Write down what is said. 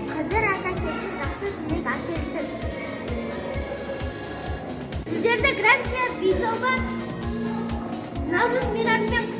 Қыдыр ата келсін, жақсы тілек әкелсін. Сіздерді Грация би тобы Наурыз мейрамымен.